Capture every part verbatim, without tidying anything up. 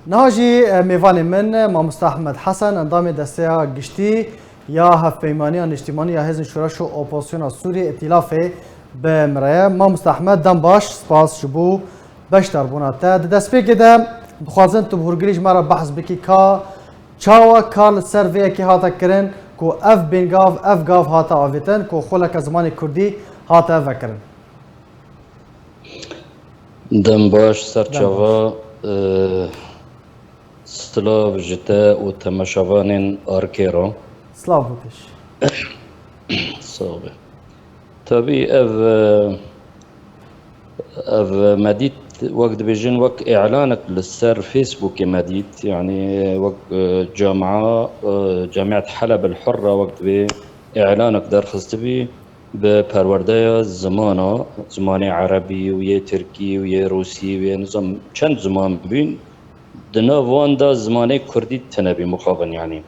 Niha jî, e, mêvanê min, e, Mamoste Ahmed Hesen, endamê Desteya Giştî ya Hevpeymaniya Niştîmanî ya Hêzên Şoreş û Opozisyona Sûriyê, Îtîlafê, bi min re ye. Mamoste Ahmed, dem baş, spas ji bo beşdarbûna te. Di destpêkê de dixwazin tu bi hûrgilî ji me re behs bikî ka çawa kar li ser vê yekê hate kirin ku ev bêngav, ev gav hate avêtin ku xuleke zimanê kurdî hate vekirin. Dem baş, ser çava, e, silav ji te û temaşevanên Arkê re. Silav bo te jî. Sağ be. Tabî ev, e, ev me dît, wek dibêjin, wek îlanek li ser Facebookê me dît, yanî wek, e, camia, e, Camiat Heleb El Hurra wek dibê îlanek derxistibî bi perwerdeya zimana, zimanê erebî û yê tirkî û yê rûsî û yê nizam çend ziman bîn, di nav wan de zimanê kurdî tune bî mixabin, yanî.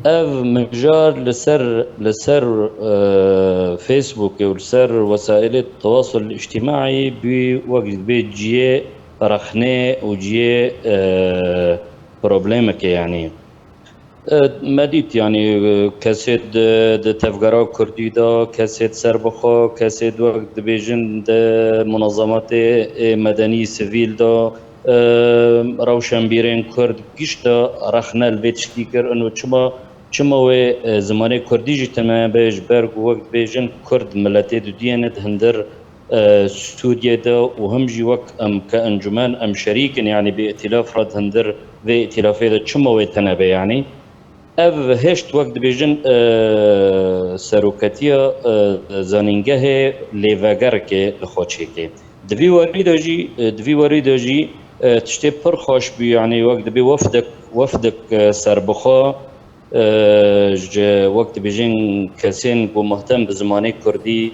Ev mijar li ser, li ser, e, Facebookê û li ser wesaîlê tewasul îctîmaî bî wek dibê cihê rexnê û cihê, e, problemekê, yanî. E, me dît, yanî, e, kesê di, di tevgera kurdî de, kesê di serbixwe, kesê di wek dibêjin di munazematê, ê medenî sivîl de, e, rewşenbîrên kurd gişt de rexne li vê tiştî kir. Ino çima, çima wê, e, zimanê kurdî jî tune be, ji ber ku wek dibêjin kurd miletê dudiyê ne di hindir, e, Sûriyê de û him jî wek em ke encûmen em şerîk in, yanî bi îtîlaf re di hindir vê îtîlafê de çima wê tune be, yanî? Ev hişt wek dibêjin, e, seroketiya, e, zanîngehê lêvegerkê li xwe çêkê. Di vî warî de jî, e, di vî warî de jî, e, tiştê pir xweş bû, yanî wek dibê wefdek, wefdek, e, serbixwe, e, ji wek dibêjin kesên ku muhtem bi zimanê kurdî,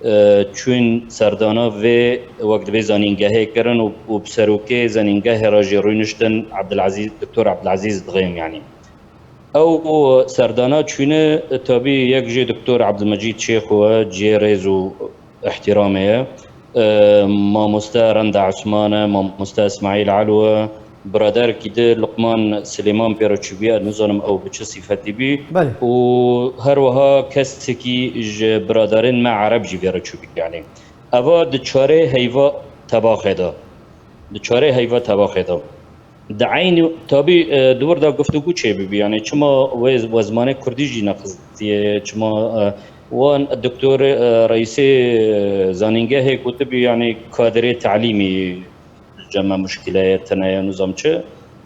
e, çûn serdana vê wek dibê zanîngehê kirin û, û bi serokê zanîngehê re jî rûniştin Abdulazîz, Doktor Abdulazîz Dixêm, yanî. Ew serdana çûne, tabî yek jê Doktor Abdulmecîd Şêxo ye, cihê rêz û îhtîramê ye. E, mamoste Renda Osman e, mamoste Îsmaîl Elo e, biraderekî di Luqman Silêman pê re çûbî, ez nizanim ew bi çi sîfetî bî. Belê. Û her wiha kesekî ji biraderên me ereb jî vê re çûbî. Yanî eva di çarê heyva tebaxê de, di çarê heyva tebaxê de. Di eynî, tabî, e, di wir de guftûgû çêbibî, yanî çima wê, wê zimanê kurdî jî nexistiye, çima, e, wan doktor, e, reîsê, e, zanîngehê gotibî, yanî kaderê telîmî cem me muşkile ye, tune ye, nizam çi.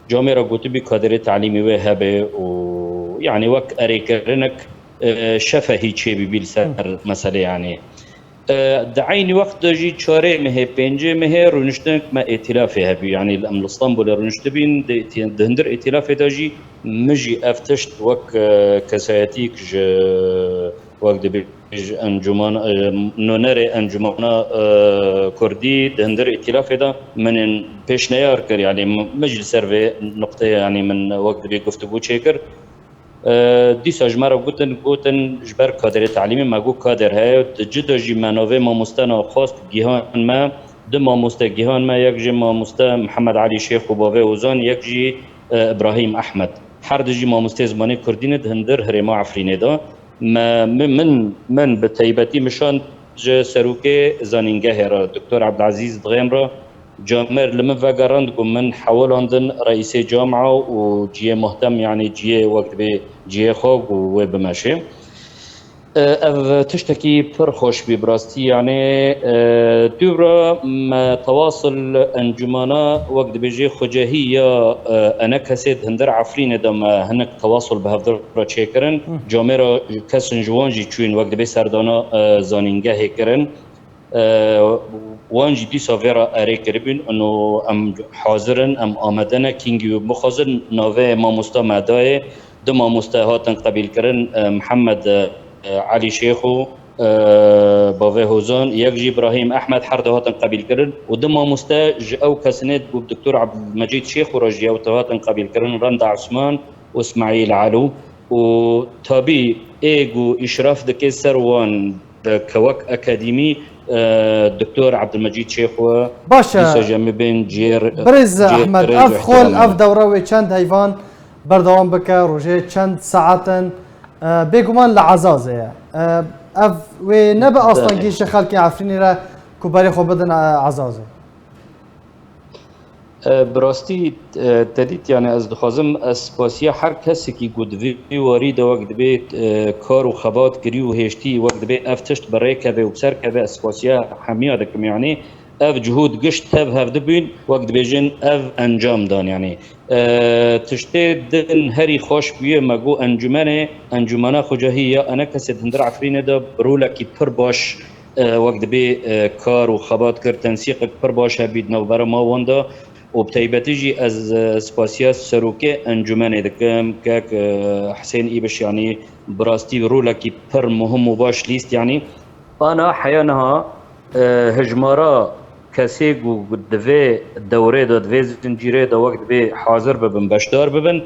Camê re gotibî kaderê telîmî wê hebe û, yanî wek erêkirinek, e, şefehî çêbibî li ser meselê, yanî. E, di eynî wext de jî çarê mehê, pêncê mehê rûniştinek me îtîlafê hebû. Yanî em li Stenbolê rûniştibîn, di îtî-, di hundir îtîlafê de jî min jî ev tişt wek, e, kesayetîk ji, wek dibê ji encûman, e, nûnerê encûmana, e, kurdî di hundir îtîlafê de min ên pêşneyar kir. Yanî min, min jî li ser vê nuqteyê, yanî min wek dibê guftûgû çêkir. E, dîsa ji me re gotin, gotin, ji ber kaderê telîmê me got kader heye, di cida jî me navê mamoste nexwest gihan me, du mamoste gihan me, yek jî mamoste Mihemed Elî Şêx û bavê Ozan, yek jî, e, Îbrahîm Ehmed. Her du jî mamosteyê zimanê kurdî ne di hundir herêma Efrînê de. Me, min, min, min bi teybetî mişand ji serokê zanîngehê re, Doktor Ebdilezîz Dixêm re, camêr li min vegerand ku min hewilandin reîsê camia û cihê muhtem, yanî cihê wek dibê cihê xwe ku wê bimeşê. E, ev tiştekî pir xweş bî bi rastî, yanî, e, dûvra me tewasil encûmana wek dibêjê xwecehî ya, e, enekesê di hundir Efrînê de me hinek tewasil bi hevdû re çêkirin. Camêra kesin ji wan jî çûyîn wek dibê serdana, e, zanîngehê kirin. E, wan jî dîsa vê re erê kiribîn, ino em hazir in, em amade ne, kîngî wê bixwazin, navê mamosta me dayê, du mamoste hatin qebîlkirin, e, Mihemed, e, Elî Şêxo, e, bavê Hozan, yek jî Îbrahîm Ehmed, her du hatin qebîlkirin û du mamoste ji ew kesinê ku Doktor Ebdilmecîd Şêxo re jî ew hatin qebîlkirin, Renda Osman û Îsmaîl Elo û tabî ê ku îşraf dike ser wan e, ke wek akademî, e, Doktor Ebdulmecîd Şêxo, Baş e. Dîsa jî em ê bên ciyê re-, Birêz ciyê Ehmed, rêz û ev xol, ihtiramê ev me. Dewra wê çend heyvan berdewam bike, rojê çend saet in, e, bêguman li Ezazê ye. E, ev wê nebe astengî Belê. Ji xelkê Efrînê re ku berê xwe bidin, e, Ezazê. E, bi rastî, e, te dît, yani ez dixwazim ez spasiya her kesekî ku di vê warî de wek dibê, e, kar û xebat kirî û hêştî wek dibê ev tişt bi rê keve û bi ser keve, ez spasiya hemiya dikim, yani ev cihûd gişt tev hev dibûn, wek dibêjin ev encam dan, yani. E, tiştê din herî xweş bûye me got encûmenê, encûmena xwecahî ya enekesê di hundir Efrînê de bi rolekî pir baş e, wek dibê, e, kar û xebat kir, tensîqek pir baş hebî di navbera ma wan de û bi taybetî jî ez, e, spasiya serokê encûmenê dikim, kek, e, Hisên Îbiş, yanî bi rastî rolekî pir muhim û baş lîst, yanî ana heya niha, e, hijmara kesê ku di vê dewrê de, di vê zincîrê de wek dibê hazir bibin, beşdar bibin,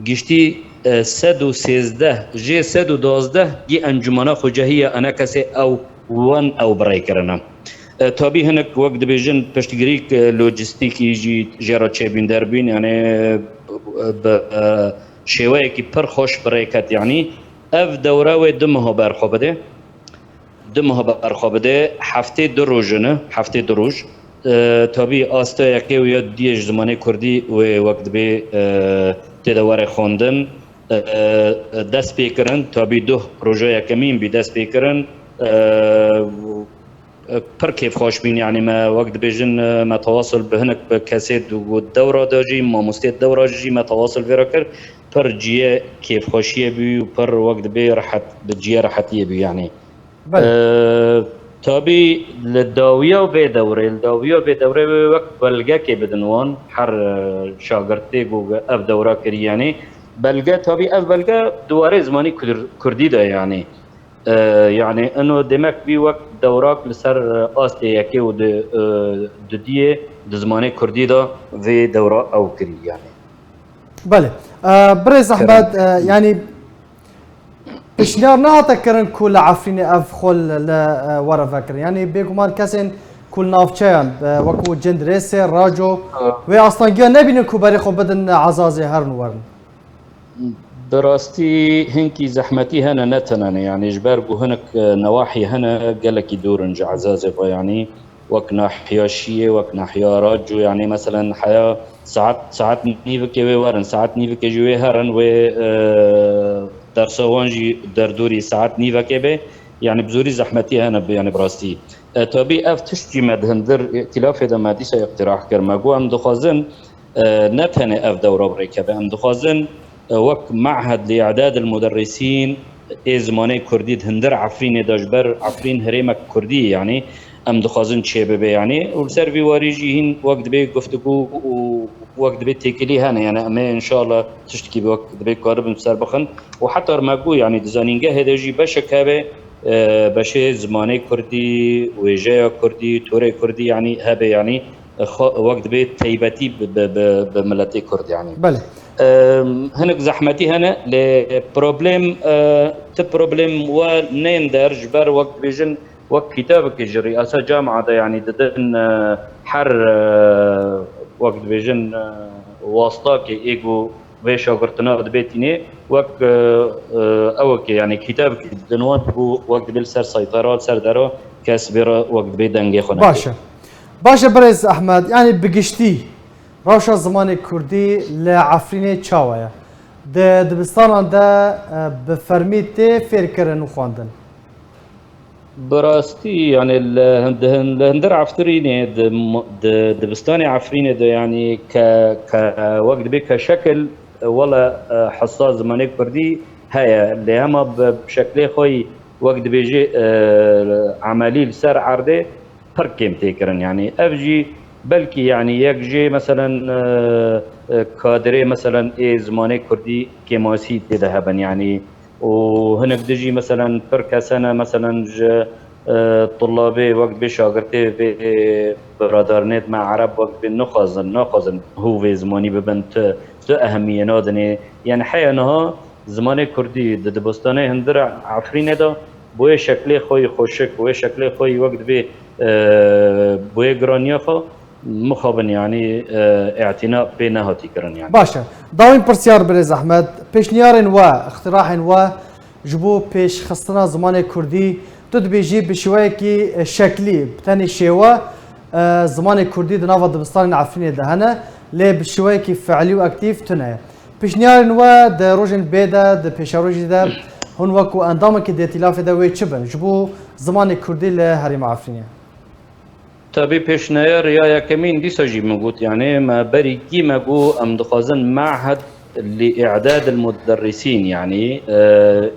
giştî, e, sed û sêzdeh, jê sed û duwazdeh gî encûmena xwecehî ya enekesê ew wan ew bi rê kirine. E, tabî hinek wek dibêjin piştgirîk, e, lojîstîkî jî jê re çêbûn derbûn, yani, e, bi, e, şêweyekî pir xweş bi rê ket, yani. Ev dewre wê du meha ber xwe bide. Du meha ber xwe bide, heftê du roj in, heftê du roj. E, tabî asta yekê û ya duyê ji zimanê kurdî wê wek dibê, e, tê de were xwendin. E, e, dest pê kirin, tabî duh roja yekemîn bî dest pê kirin. E, e, pir kêfxweş bîn, yani me wek dibêjin, e, me tewasil bi hinek bi kesê di dewra de jî, mamostê dewra jî me tewasil vê re kir. Pir ciyê kêfxweşiyê bû û pir wek dibê rehet, bi ciyê rehetiyê bû, yani. Belê. Ee, tabî li dawiya vê dewrê, li dawiya vê dewrê wê wek belgekê bidin wan, her, e, şagirtê ku ev dewra kirî, yanî belge, tabî ev belge di warê zimanî kur-, kurdî de, yanî, e, yanî ino demek bî wek dewrak li ser, e, astê yekê û di, e, dudiyê di zimanê kurdî de vê dewra ew kirî, yanî. Belê. E, Birêz Ehmed, e, yanî Pişniyar nehate kirin ku li Efrînê ev xwe li, li, e, were vekirin. Yanî bêguman kesên ku li navçeyan, e, wekû Cindirêsê, Raco, Ha. wê astangiya nebînin ku berê xwe bidin Ezazê herin werin. Bi rastî hinkî zehmetî hene, ne tenane, yanî ji ber ku hinek, e, newahî hene, gelekî dûr in ji Ezazê ve, yanî wek nahiya Şiyê, wek nahiya Raco, yanî meselen heya saet, saet nîvikê wê werin, saet nîvikê jî wê herin, wê, e, dersa wan jî derdorî saet nîvekê be, yanî bi zorî zehmetî hene, yanî bi rastî. E, tabî ev tişt jî me di hundir îtîlafê de me dîsa îqtirah kir. Me got em dixwazin, e, ne tenê ev dewra bi rê keve, em dixwazin, e, wek Me'hed li I'dad el Muderrisîn ê zimanê kurdî di hundir Efrînê de, ji ber Efrîn herêmek kurdî ye, yanî em dixwazin çêbibe, yanî û li ser vî warî jî hîn wek dibê guftugû û wek dibê têkilî hene, yanî em ê inşallah tiştekî bi wek dibê karibin ser bixin û heta me got, yanî di zanîngehê de jî beşek hebe, e, beşê zimanê kurdî, wêjeya kurdî, torê kurdî, yanî hebe, yanî xwe wek dibê teybetî bi, bi, bi, bi miletê kurd, yanî. Belê. Em, hinek zehmetî hene, lê problem, e, ti problem we neyên der, ji ber wek dibêjin, wek kitabekê ji riyasa camia de, yanî didin, e, her, e, wek dibêjin, e, wastakê ê ku vê şagirtina dibê tînê, wek, e, e, ewekê, yanî kitabekê didin wan ku wek dibê li ser seytera, li ser dera kes bê re wek dibê dengê xwe neke. Baş e. Baş e, Birêz Ehmed, yanî bi giştî rewşa zimanê kurdî li Efrînê çawa ye? Di dibistanan de, e, bi fermî tê fêrkirin û xwendin? Bi rastî, yanî li hin-, di hin-, li hundir Efrînê, di m-, di dibistanê Efrînê de, yanî ke, ke, wek dibê ke şekil, e, wele, e, hisa zimanê kurdî heye, lê hema bi, bi şeklê xwe yî wek dibêjê, e, emelî li ser erdê pir kêm tê kirin. Yanî ev jî belkî, yanî yek jê meselen, e, e, kadirê meselen ê zimanê kurdî kêmasî tê de hebin, yanî û hinek di jî meselen pir kes hene, meselen ji, e, tulabê wek dibê şagirtê vê biradarnê me ereb wek dibê nixwazin, naxwazin hû vê zimanî bibin, tu, tu ehemiyê nadinê. Yanî heya niha zimanê kurdî di dibistanê hundir Efrînê de Bo yê şeklê xwe yî xweşik, bo yê şeklê xwe yî wek dibê, e, bo yê giraniya xwe mixabin, yanî, e, îtina pê nehatî kirin, yanî. Baş e. Dawîn pirsyar birêz Ehmed, pêşniyarên we, îxtirahên we ji bo pêşxistina zimanê kurdî, tu dibêjî bi şêweyekî, e, şeklî, bi tenê şêwe, e, zimanê kurdî di nava dibistanên Efrînê de hene, lê bi şêweyekî fe'lî û aktîf tune ye. Pêşniyarên we di rojên bê de, di pêşerojî de hûn wekû endamekî di îtîlafê de wê çi bin ji bo zimanê kurdî li herêma Efrînê? Tabî pêşniyar ya yekemîn dîsa jî min got, yanî me berî kî me got em dixwazin me'hed li î'dad el muderrisîn, yanî, e,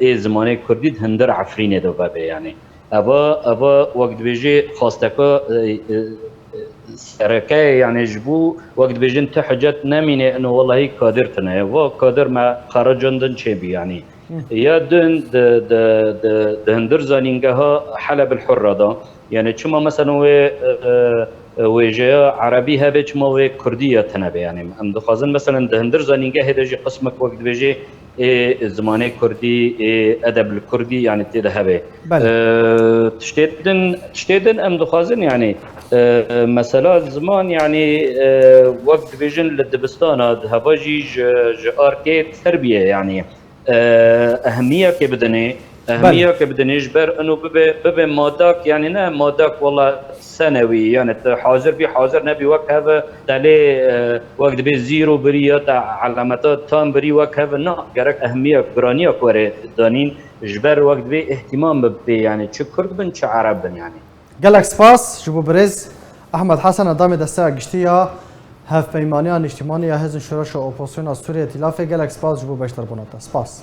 ê zimanê kurdî di hundir Efrînê de vebe, yanî. Eva, eva wek dibêjê xwasteka, e, e, sereke ye, yanî ji bo wek dibêjin ti hicet nemîne, ino welahî kadir tune ye. Va kadir me xericandin çêbî, yanî. Ya din di, di, di, di hundir zanîngeha Heleb el Hurra de, yanî çima mesela wê, e, e, wêjeya erebî hebe, çima wê kurdî ya tune be, yanî. Em dixwazin mesela di hundir zanîngehê de jî qismek wek dibêjê ê zimanê kurdî, ê edeb li kurdî, yanî tê de hebe. Belê. E, tiştê din, tiştê din em dixwazin, yanî, e, mesela ziman, yanî, e, wek dibêjin li dibistana, di heva jî ji, ji arkê terbiyê, yanî, e, ehmiyekê bidinê, ehmiyekê bidinê ji ber ino bibe, bibe madak, yanî ne madak wela senewî, yanî tu hazir bî, hazir nebî, wek heve telê, e, wek dibê zîro birî ya te elameta tam birî wek heve, na, gerek ehmiya, giraniya ku were danîn, ji ber wek dibê îhtîmam bibe, yanî çi kurd bin, çi ereb bin, yanî. Gelek spas ji bo birêz Ehmed Hesen, endamê Desteya Giştî ya Hevpeymaniya Niştimanî ya Hêzên Şoreşa Opozisyona Sûriyê Îtîlafê. Gelek spas ji bo beşdarbûna te. Spas.